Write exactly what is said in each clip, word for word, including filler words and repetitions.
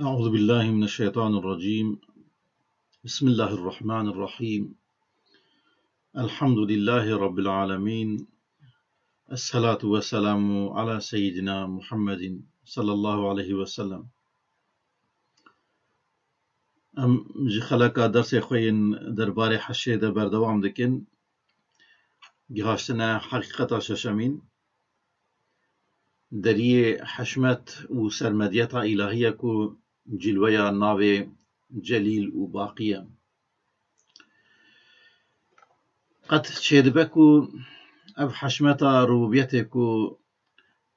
أعوذ بالله من الشيطان الرجيم. بسم الله الرحمن الرحيم. الحمد لله رب العالمين. الصلاة والسلام على سيدنا محمد صلى الله عليه وسلم. Em ji xeleka dersê xwe yên derbarê heşê de berdewam dikin. Gihaştine heqîqeta şeşemîn. Deriyê heşmet û sermediyeta îlahî ye ku cilweya navê Celîl û Baqî ye. Qet çêdibe ku ev heşmeta rububiyetê ku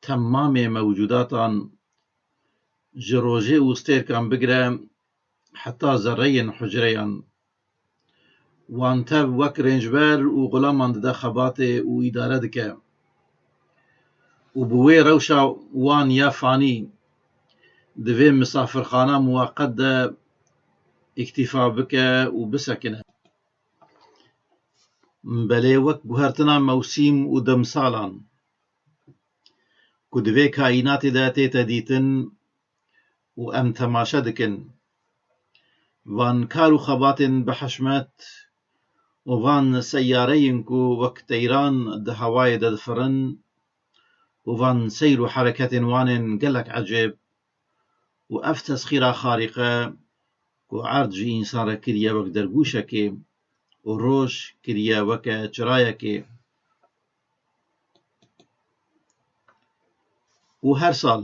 temamê mewcudatan ji rojê û stêrkan bigire heta zerreyên hucreyan, wan tev wek rêncber û xulaman dide xebatê û îdare dike û bi wê rewşa wan ya fanî di vê misafirxana muwaqet de îktîfa bike û bisekine. Belê wek guhertina mewsîm û demsalan ku di vê kaînatê de tête dîtin û em temaşe dikin. Van kar û xebatên bi hişmet û van seyareyên ku wek teyran di hewayê de difirin û van seyr û hereketên wan ên gelek ecêb û ev tesxîra xarîqe ku erd ji însan re kiriye wek dergûşekê û roj kiriye weke çirayekê. Û her sal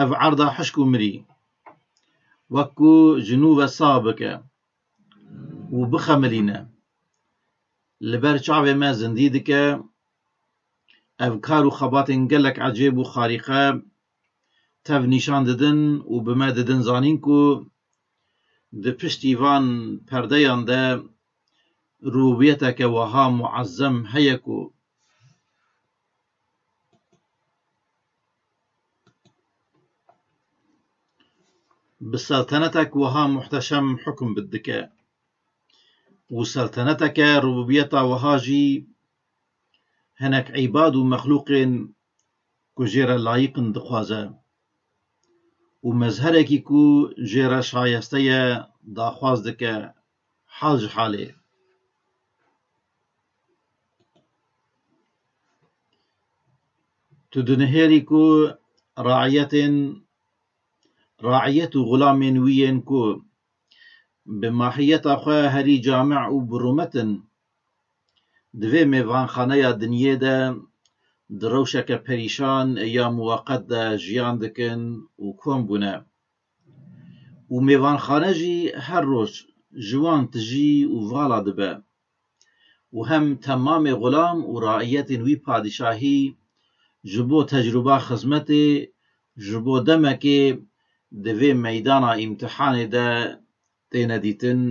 ev erda hişk û mirî wek ku ji nû ve sax bike û bixemilîne, li ber çavê me zindî dike. Ev kar û xebatên gelek ecêb û xarîqe tev nîşan didin û bi me didin zanîn ku di piştî van perdeyan de rububiyeteke wiha muezzem heye ku bi seltenetek wiha muhteşem hukm bidike û selteneteke rububiyeta wiha jî hinek îbad û mexlûqên ku jê re layiq in dixwaze û mezherekî ku jê re şayeste ye daxwaz dike hal ji halê. Tu dinihêrî ku raiyetên, raiyet û xulamên wî yên ku bi mahiyeta xwe herî camî û bi rûmet in, di vê mêvanxaneya dinyê de di rewşeke perîşan ya muweqet de jiyan dikin û kom bûne. Û mêvanxane jî her roj ji wan tijî û vala dibe. Û hem temamê xulam û raiyetên wî padîşahî ji bo tecrûba xizmetê, ji bo demekê di vê meydana îmtihanê de têne dîtin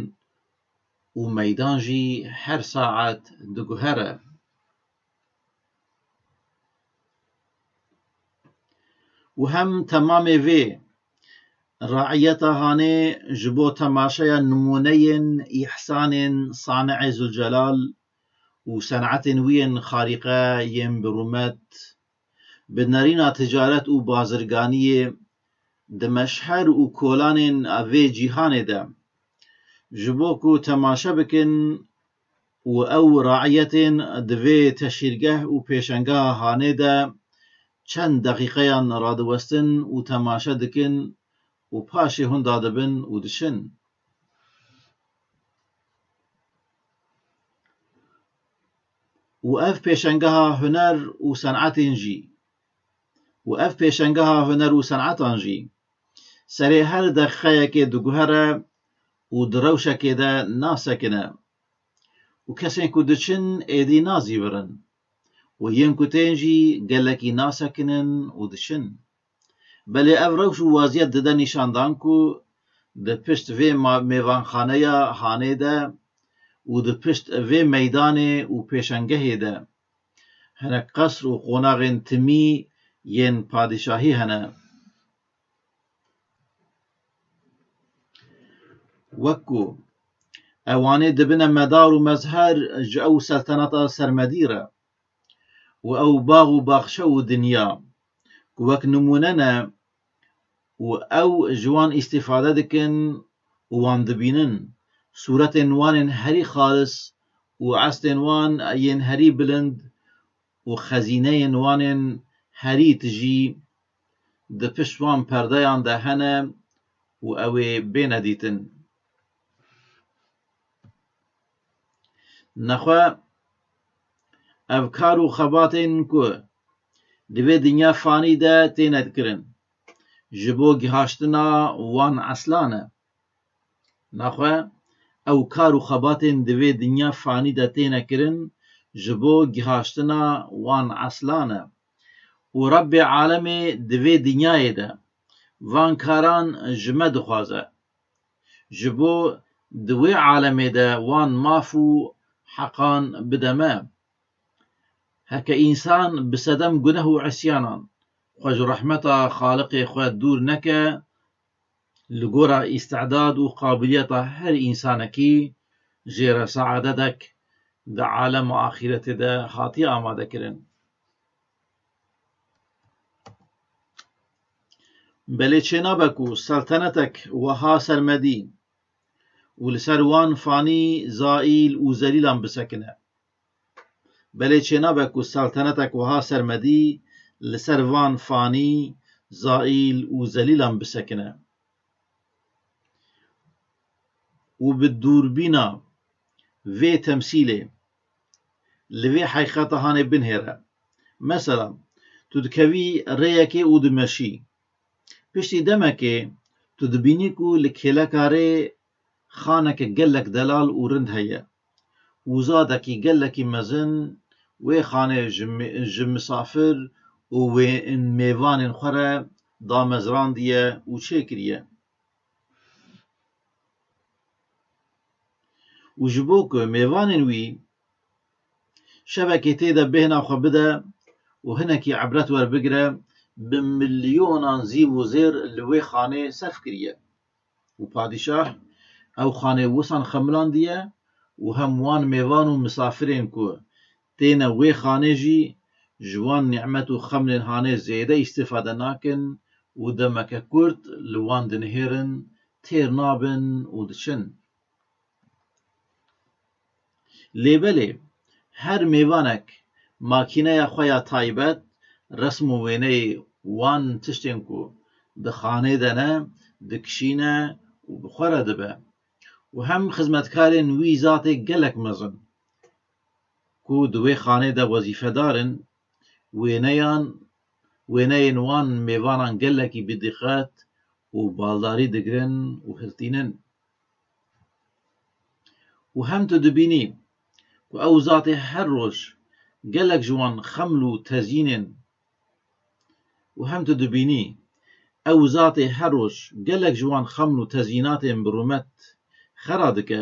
û meydan jî her saet diguhere. Û hem temamê vê raiyeta hanê ji bo temaşeya nimûneyên îhsanên Sani'ê Zûlcelal û senetên wî yên xarîqe yên bi rûmet, bi nerîna ticaret û bazirganiyê di meşher û kolanên vê cîhanê de, ji bo ku temaşe bikin û ew raiyetên di vê teşhîrgeh û pêşengeha hanê de çend deqîqeyan radiwestin û temaşe dikin û paşê hûn dadibin û diçin. Û ev pêşengeha huner û senetên jî, û ev pêşengeha huner û senetan jî serê her deqîqeyekê diguhere û di rewşekê de nasekine û kesên ku diçin êdî nazîvirin û yên ku tên jî gelekî nasekinin û diçin. Belê ev rewş û waziyet dide nîşandan ku di pişt vê ma-, mêvanxaneya hanê de û di pişt vê meydanê û pêşengehê de hinek qesr û qonaxên timî yên padîşahî hene. Wek ku ewanê dibine medar û mezher ji ew selteneta sermedî re û ew bax û baxçe û dinya ku wek nimûne ne û ew ji wan îstîfade dikin û wan dibînin. Sûretên wan ên herî xalis û estên wan yên herî bilind û xezîneyên wan ên herî tijî di pişt van perdeyan de hene û ew ê bêne dîtin. Nexwe ev kar û xebatên ku di vê dinya fanî de têne kirin, ji bo gihaştina wan esla ne. Nexwe ew kar û xebatên di vê dinya fanî de têne kirin, ji bo gihaştina wan esla ne. Û Rebbê alemê di vê dinyayê de van karan ji me dixwaze, ji bo di wê alemê de wan maf û heqan bide me. Heke însan bi sedem guneh û isyanan xwe ji rehmeta Xaliqê xwe dûr neke, li gora îstidad û qabiliyeta her însanekî jê re seadetek di alema axîretê de hatiye amadekirin. Belê çênabe ku seltenetek wiha sermedî û li ser wan fanî zaîl û zelîlan bisekine. Belê çênabe ku seltenetek wiha sermedî li ser van fanî zaîl û zelîlan bisekine û bi dûrbîna vê temsîlê li vê heqîqeta hanê binihêre. Mesela, tu dikevî rêyekê û dimeşî. Piştî demekê tu dibînî ku li kêleka rê xaneke gelek delal û rind heye û zadekî gelekî mezin wê xanê ji mi-, ji misafir û wê mêvanên xwe re damezrandiye û çêkiriye. Û ji bo ku mêvanên wî şevekê tê de bêhna xwe bide û hinekî ibret werbigire, bi milyonan zîv û zêr li wê xanê serf kiriye. Û padîşah ew xanê wisan xemilandiye û hem wan mêvan û misafirên ku têne wê xanê jî ji wan nîmet û xemlên hanê zêde îstîfade nakin û demeke kurt li wan dinihêrin, têr nabin û diçin. Lê belê, her mêvanek makîneya xwe ya taybet, resm û wêneyê wan tiştên ku di xanê de ne, dikişîne û bi xwe re dibe. Û hem xizmetkarên wî zatê gelek mezin ku di wê xanê de wezîfedar in, wêneyan, wêneyên wan mêvanan gelekî bi dîqet û baldarî digirin û hiltînin. Û hem tu dibînî ku ew zatê her roj gelek ji wan xeml û tezyînên û hem tu dibînî ew zatê her roj gelek ji wan xeml û tezyînatên bi rûmet xera dike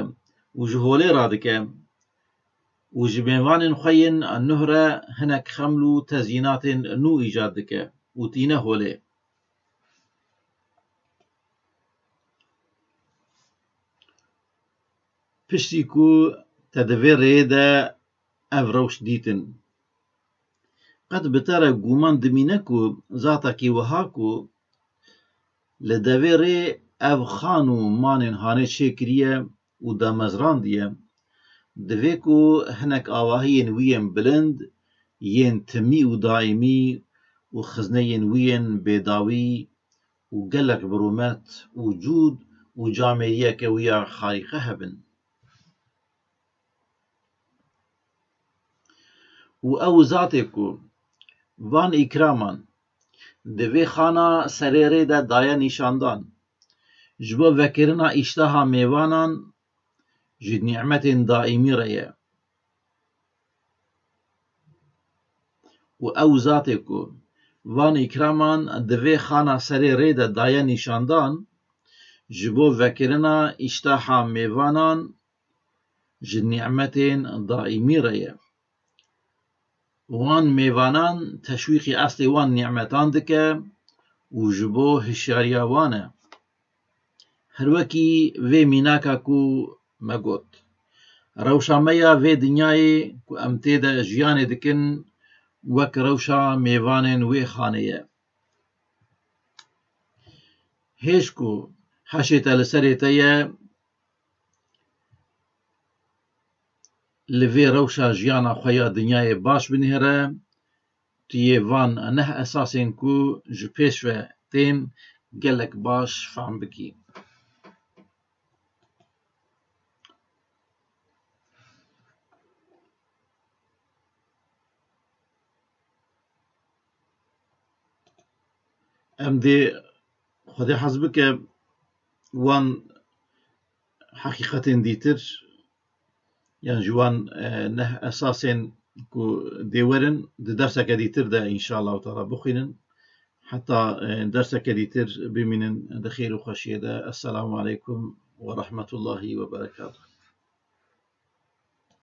û ji holê radike û ji mêvanên xwe yên nuh re hinek xeml û tezyînatên nû îcad dike û tîne holê. Piştî ku te di vê rêyê de ev rewş dîtin, qet bi te re guman dimîne ku zatekî wiha ku li devê rê ev xan û manên hanê çêkiriye û damezrandiye, divê ku hinek avahiyên wî yên bilind, yên timî û daîmî û xizneyên wî yên bêdawî û gelek bi rûmet û cûd û camêriyeke wî ya xarîqe hebin. Û ew zatê ku van îkraman di vê xana serê rê de daye nîşandan, ji bo vekirina îşteha mêvanan ji nîmetên daîmî re ye. Û ew zatê ku van îkraman di vê xana serê rê de daye nîşandan, ji bo vekirina îşteha mêvanan ji nîmetên daîmî re ye. Wan mêvanan teşwîqî eslê wan nîmetan dike û ji bo hişyariya wan e. Her wekî vê mînaka ku me got, rewşa me ya vê dinyayê ku em tê de jiyanê dikin, wek rewşa mêvanên wê xanê ye. hêj ku heşê te li serê te ye, li vê rewşa jiyana xwe ya dinyayê baş binihêre, tu yê van neh esasên ku ji pêş ve tên gelek baş fehm bikî. Em dê Xwedê hez bike wan heqîqetên dîtir, yan ji wan, e, neh esasên ku dê werin, di derseke dîtir de înşallah teala bixwînin. Heta, e, derseke dîtir bimînin di xêr û xweşiyê de. Esselamu aleykum ve rahmetullahi ve berekatuhu.